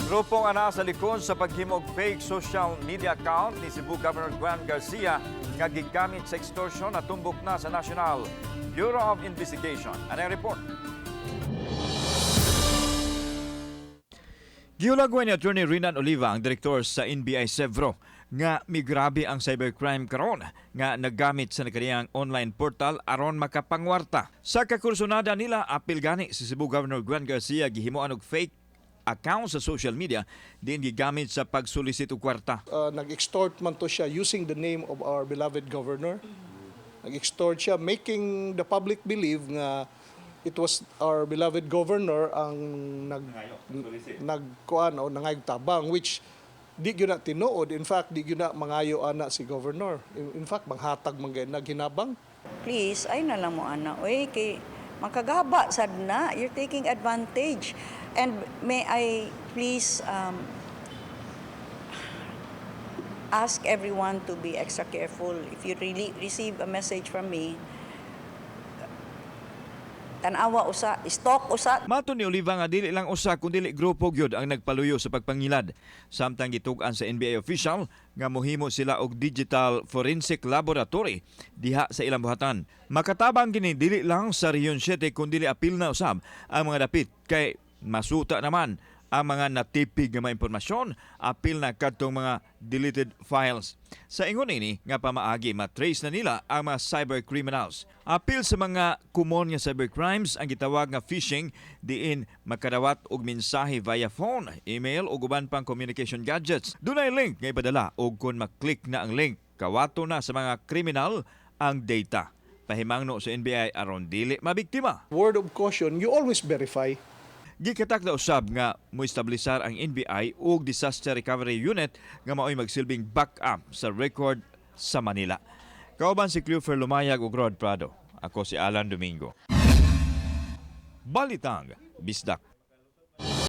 Grupong ana sa likod sa paghimog fake social media account ni Cebu Governor Gwen Garcia nga gigamit sa extortion, natumbok na sa National Bureau of Investigation. Ano ang report? Giulagway ni Attorney Rinan Oliva, ang direktor sa NBI Sevro, nga migrabe ang cybercrime karon nga naggamit sa nakaniyang online portal aron makapangwarta. Sa kakursonada nila, apil gani si Cebu Governor Gwen Garcia, gihimuan og fake account sa social media din gigamit sa pagsolicit og kwarta. Nag-extort man to siya using the name of our beloved governor. Nag-extort siya, making the public believe nga it was our beloved governor ang nagkuan o nangayog tabang, which di gyud na tinuod. In fact, di gyud na mangayo ana si governor. In fact, manghatag man gayud naghinabang. Please, ay na lang mo ana. Uy, kay makagaba sad na. You're taking advantage. And may I please ask everyone to be extra careful. If you really receive a message from me, tanawa usa, stalk usa. Matod ni Oliva nga dili lang usa kundi grupo gyud ang nagpaluyo sa pagpangilad. Samtang gitug-an sa NBI official nga mohimo sila og digital forensic laboratory diha sa ilang buhatan. Makatabang kini dili lang sa Region 7 kundi apil na usab ang mga dapit kay masuta naman ang mga natipig nga mga impormasyon, apil na kadtong mga deleted files. Sa ingon ini nga pamaagi, matrace na nila ang mga cyber criminals. Apil sa mga common nga cybercrimes ang gitawag nga phishing, diin makadawat og mensahe via phone, email ug uban pang communication gadgets. Dunay link nga ipadala ug kung maklik na ang link, kawato na sa mga kriminal ang data. Pahimangno sa NBI aron dili mabiktima. Word of caution, you always verify. Gikatakda usab nga moestablisar ang NBI og Disaster Recovery Unit nga maoy magsilbing backup sa record sa Manila. Kauban si Cleofer Lumayag ug Rod Prado. Ako si Alan Domingo. Balitang Bisdak.